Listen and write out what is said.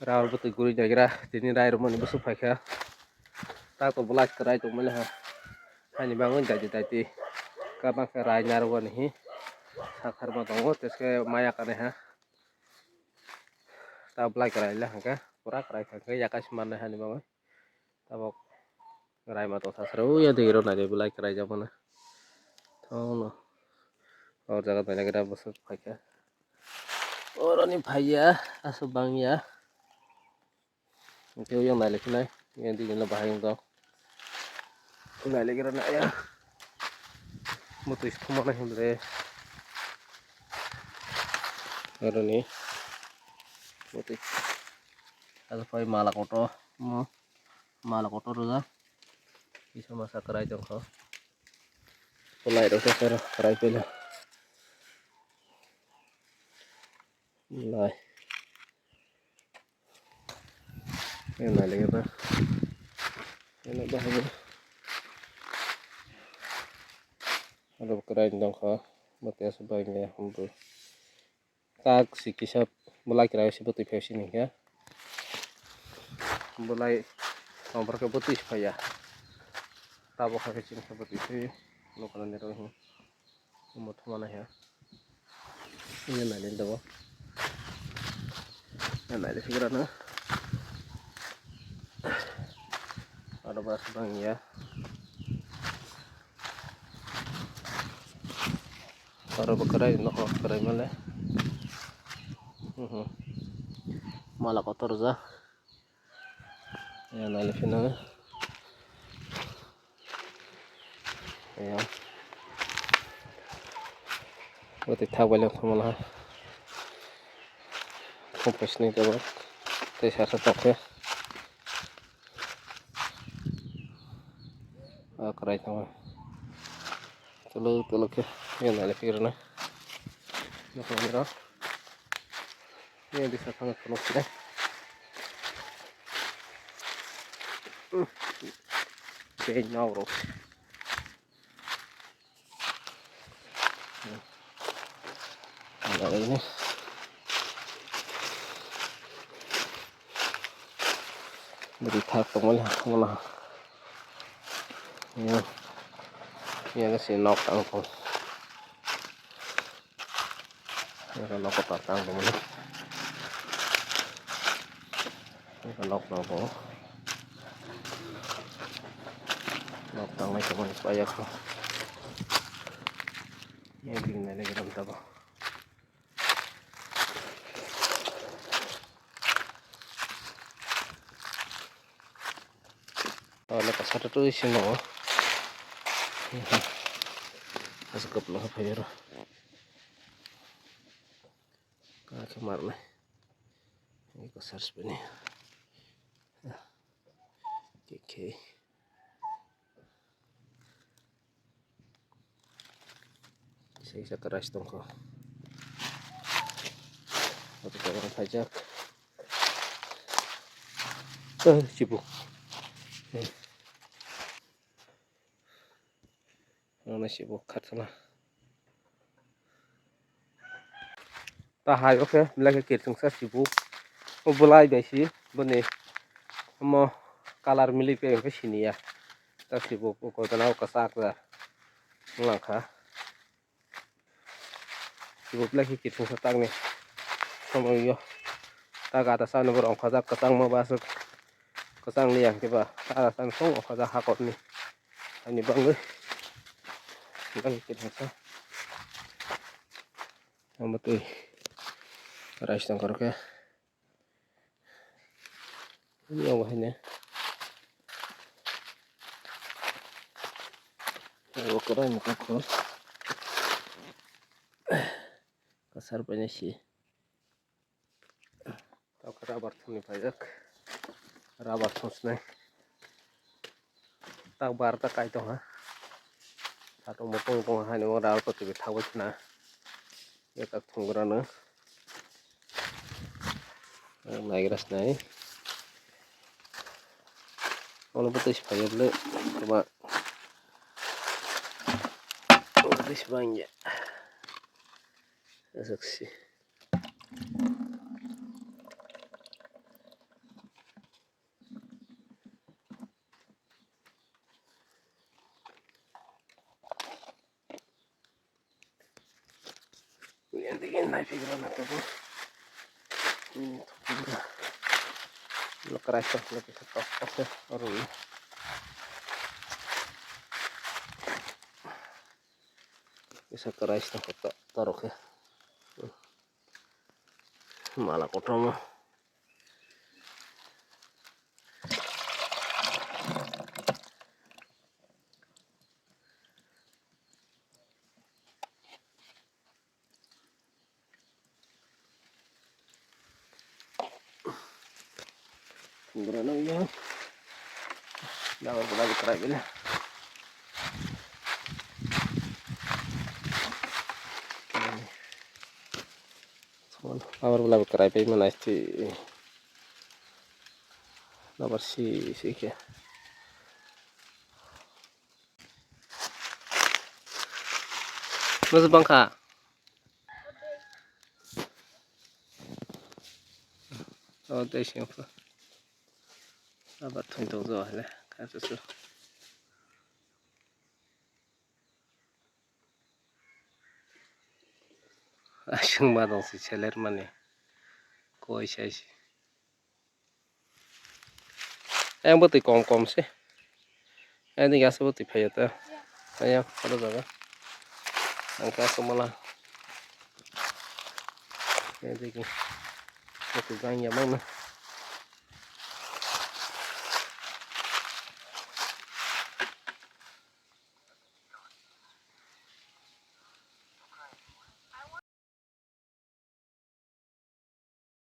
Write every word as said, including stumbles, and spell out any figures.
Raul bwtwi guri naigra, tini rai rwmani bwswk phaikha. Tako bwlai kwrai tongmani ha. Hani bagwi daiti daiti. Kabang khe rai narwkani hi. Sakharma tongo, teske maya kanai ha. Ta bwlai kwrai le hwnkhe, pura kwrai thangkhe, yakai se mannai hani bagwi. Tabok raima tong sasra, uya degero naidi bwlai kwrai jak mano. Thono. O jaga naina gira bwswk phaikha. Oroni phaiya, aswk bangya. Hwnkhe yang nailai phinai, yang digini bahai wng tong. Nailai gira naiya. Bwtwi se thumana himle. Oroni. Bwtwi. Asa phai mala kotor. Mo. Mala kotor rwjak. Kisa masa kwrai tongkha. Kwlai rok se kwrai pele. Lai. Yang nailai gira. Yang nailai gira. Aro kwrai tongkha. Bwtwi asa bangya humbu. Tak si kisa bwlai kwrai se bwtwi phai sini khe. Bwlai tongphar khe bwtwi se phaiya. Tabok hai khe chini khe bwtwi se nokha nani rw hi. Omo thumana he. Ini nai le dogo. Nai le sigra na. Aro bas bang ya. Aro bo kwrai nokho kwrai male. Mhm. Mala kotor ja. Ya nai le phino. Ya. Bo te thak bai le khumala. Khum phaisni tebo. Tei sa sa tokhe. Ah, kwrai tamo. Tolo tolo khe. Ya nai le phikirna. Nokho niro. Ini bisa sangat penuh sudah. Ini. Beri thak tongmani hakmana. Ya. Ya kasi nok tangkong. Eka nok ta tang tong mani. Eka nok tang tong. Nok tang nai tong mani paya kho. Ini bini nai lagi ram tabo. Wala kasar tu isi no. Asa kapla phayaro. Kake marne. Ini kasar sebenarnya. Oke. Kisa kisa kwrai se tongkha. Abo kwbangma phaijak. Eh, chibuk. Eh. Ano chibuk khatla. Ta hai o khe belai khe kirsingsa chibuk. O bwlai bai si boni omo colour milik bai hwnkhe siniya. Ta chibuk o koitana o kwchak da wngkha. Chibuk belai khe kirsingsa takni somoi o. Ta gata sano bo rwngkhajak kwchangma bo aswk kwchang liya hwnkhe ba ta gata sano song rwngkhajak hakorni. Ani bangwi belai khe kirsingsa. Omo twi rice tongkha rw khe. Yago haino. Yago kwrai ni kokho. Kwchar paina si. Tok rubber thumni paijak. Rubber thumsnai. Tak bar tak kai tongha. Satung bo pung pung haino rubber kwtwi thagwi khna. Yatak thungrano. Naigra sinai. Ono bwtwi se phaio bwle kwbang. Bwtwi se bangya. Aswk si. Digi nai phi gra na to. Hmm, to phi gra. Lo krai to, lo kisa tok tok se, oro ni. Kisa krai to, to, to rok khe. Mala kotorma. Tundra no ya. Dabar bela bikrai bela. Dabar bela bikrai pai mana isti. Dabar si si khe. Masa bangkha. Oh, tei siyang pho. Aba thwng tong jo hele, kha su su. Aswng ma tong si seler mani. Koi sai si. Ayang bwtwi kom kom se. Ayang ni gas bwtwi phaiya ta. Ayang oro jaga. Ang khe aswk mala. Ayang digi. Bwtwi jang ya mangna.